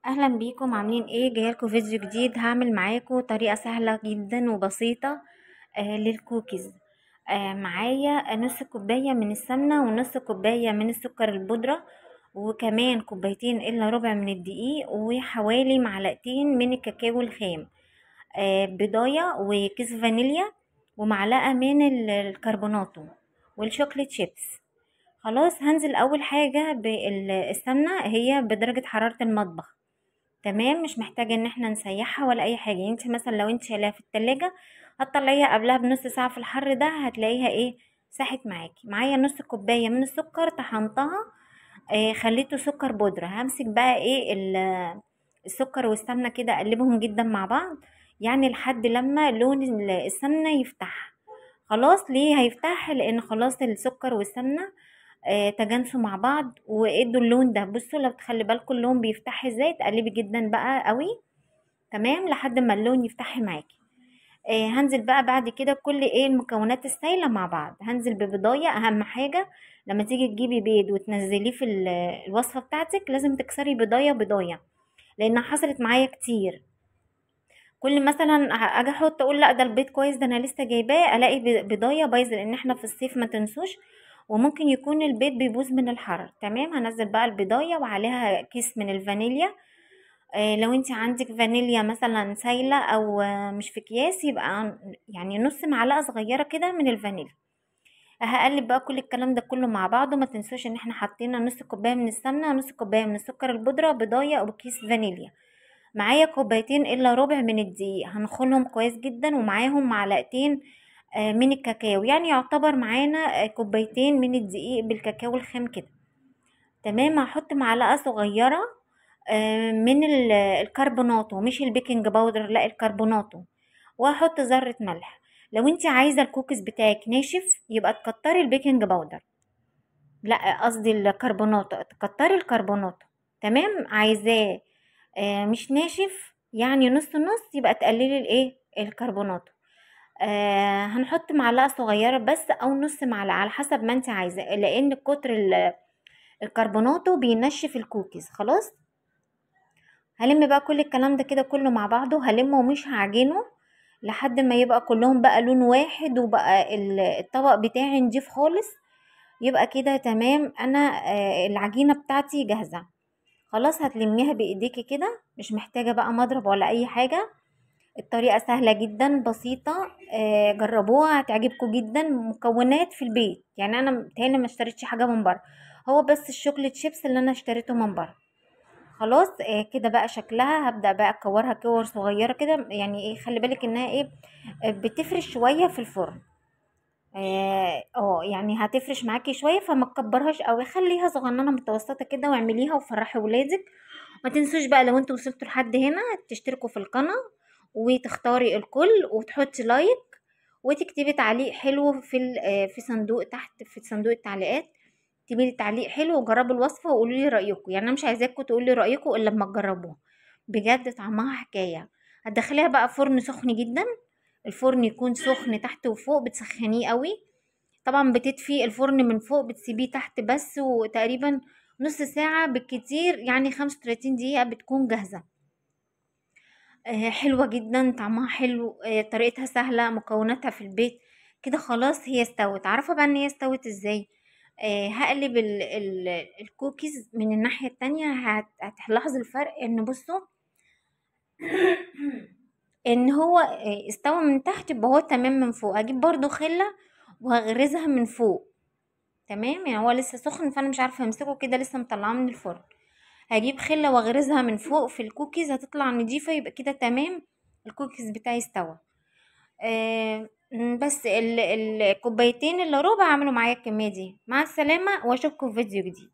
اهلا بيكم، عاملين ايه؟ جايلكم فيديو جديد. هعمل معاكم طريقه سهلة جدا وبسيطة للكوكيز. معايا نص كوباية من السمنة ونص كوباية من السكر البودره، وكمان كوبايتين الا ربع من الدقيق، وحوالي معلقتين من الكاكاو الخام، بضايه وكيس فانيليا، ومعلقة من الكربوناتو وال chocolate chips. خلاص هنزل اول حاجة بالسمنه، هي بدرجة حرارة المطبخ، تمام؟ مش محتاجه ان احنا نسيحها ولا اي حاجة. انت مثلا لو انت شايلاها في التلاجة هتطلعيها قبلها بنص ساعة في الحر ده، هتلاقيها ايه، ساحت معاكي. معايا نص كوباية من السكر طحنتها، خليته سكر بودره. همسك بقى ايه السكر والسمنه كده، اقلبهم جدا مع بعض، يعني لحد لما لون السمنة يفتح. خلاص ليه هيفتح؟ لان خلاص السكر والسمنه تجانسوا مع بعض وادوا اللون ده. بصوا لو تخلي بالكم اللون بيفتح ازاي، تقلبي جدا بقى قوي، تمام، لحد ما اللون يفتح معاكي. هنزل بقى بعد كده كل ايه المكونات السايله مع بعض. هنزل ببضايه. اهم حاجة لما تيجي تجيبي بيض وتنزليه في الوصفة بتاعتك لازم تكسري بضايه بضايه، لانها حصلت معايا كتير. كل مثلا اجي احط اقول لا ده البيض كويس، ده انا لسه جايباه، الاقي بضايه بايظة، لان احنا في الصيف ما تنسوش، وممكن يكون البيض بيبوظ من الحر. تمام، هنزل بقى البضايه وعليها كيس من الفانيليا. لو انت عندك فانيليا مثلا سايله او مش في اكياس، يبقى يعني نص معلقه صغيرة كده من الفانيليا. هقلب بقى كل الكلام ده كله مع بعضه. ما تنسوش ان احنا حطينا نص كوباية من السمنة، نص كوباية من السكر البودره، بضايه وكيس فانيليا. معايا كوبايتين الا ربع من الدقيق، هنخلهم كويس جدا، ومعاهم معلقتين من الكاكاو، يعني يعتبر معانا كوبايتين من الدقيق بالكاكاو الخام كده. تمام، هحط معلقه صغيرة من الكربوناتو، مش ال baking powder، لا الكربوناتو، وهحط ذره ملح. لو انت عايزه الكوكيز بتاعك ناشف يبقى تكتري ال baking powder، لا قصدي الكربوناتو، تكتري الكربوناتو. تمام، عايزاه مش ناشف يعني نص نص، يبقى تقللي الايه الكربوناتو. هنحط معلقه صغيرة بس او نص معلقه على حسب ما انت عايزه، لان كتر الكربوناتو بينشف الكوكيز. خلاص هلم بقى كل الكلام ده كده كله مع بعضه، هلمه ومش هعجنه لحد ما يبقى كلهم بقى لون واحد، وبقى الطبق بتاعي نضيف خالص. يبقى كده تمام، انا العجينة بتاعتي جاهزة. خلاص هتلميها بايديكي كده، مش محتاجه بقى مضرب ولا اي حاجة. الطريقة سهلة جدا بسيطة، جربوها هتعجبكم جدا. مكونات في البيت، يعني انا متهيألي ما اشتريتش حاجة من بره، هو بس ال chocolate chips اللي انا اشتريته من بره. خلاص كده بقى شكلها. هبدا بقى اكورها كور صغيرة كده، يعني ايه، خلي بالك انها ايه بتفرش شوية في الفرن، يعني هتفرش معاكي شوية، فما تكبرهاش قوي، خليها صغننه متوسطه كده، واعمليها وفرحي ولادك. ما تنسوش بقى لو انتوا وصلتوا لحد هنا تشتركوا في القناة، وتختاري الكل، وتحطي like، وتكتبي تعليق حلو في صندوق تحت، في صندوق التعليقات اكتبي لي تعليق حلو، وجربوا الوصفة وقولوا لي رايكم. يعني انا مش عايزاكم تقولوا لي رايكم الا لما تجربوها، بجد طعمها حكاية. هتدخليها بقى فرن سخن جدا، الفرن يكون سخن تحت وفوق، بتسخنيه قوي طبعا، بتدفي الفرن من فوق، بتسيبيه تحت بس، وتقريبا نص ساعة بالكتير، يعني 35 دقيقة بتكون جاهزة. حلوة جدا، طعمها حلو، طريقتها سهلة، مكوناتها في البيت كده. خلاص هي استوت. عارفه بقى ان هي استوت ازاي؟ هقلب الكوكيز من الناحية التانية، هتلاحظوا الفرق، ان بصوا ان هو استوى من تحت، يبقى هو تمام من فوق. هجيب برضو خله وهغرزها من فوق، تمام، يعني هو لسه سخن فانا مش عارفه امسكه كده، لسه مطلعاه من الفرن. هجيب خله واغرزها من فوق في الكوكيز، هتطلع نضيفه، يبقى كده تمام الكوكيز بتاعي استوى. بس الكوبايتين الا ربع عملوا معايا الكمية دي. مع السلامة، واشوفكم في فيديو جديد.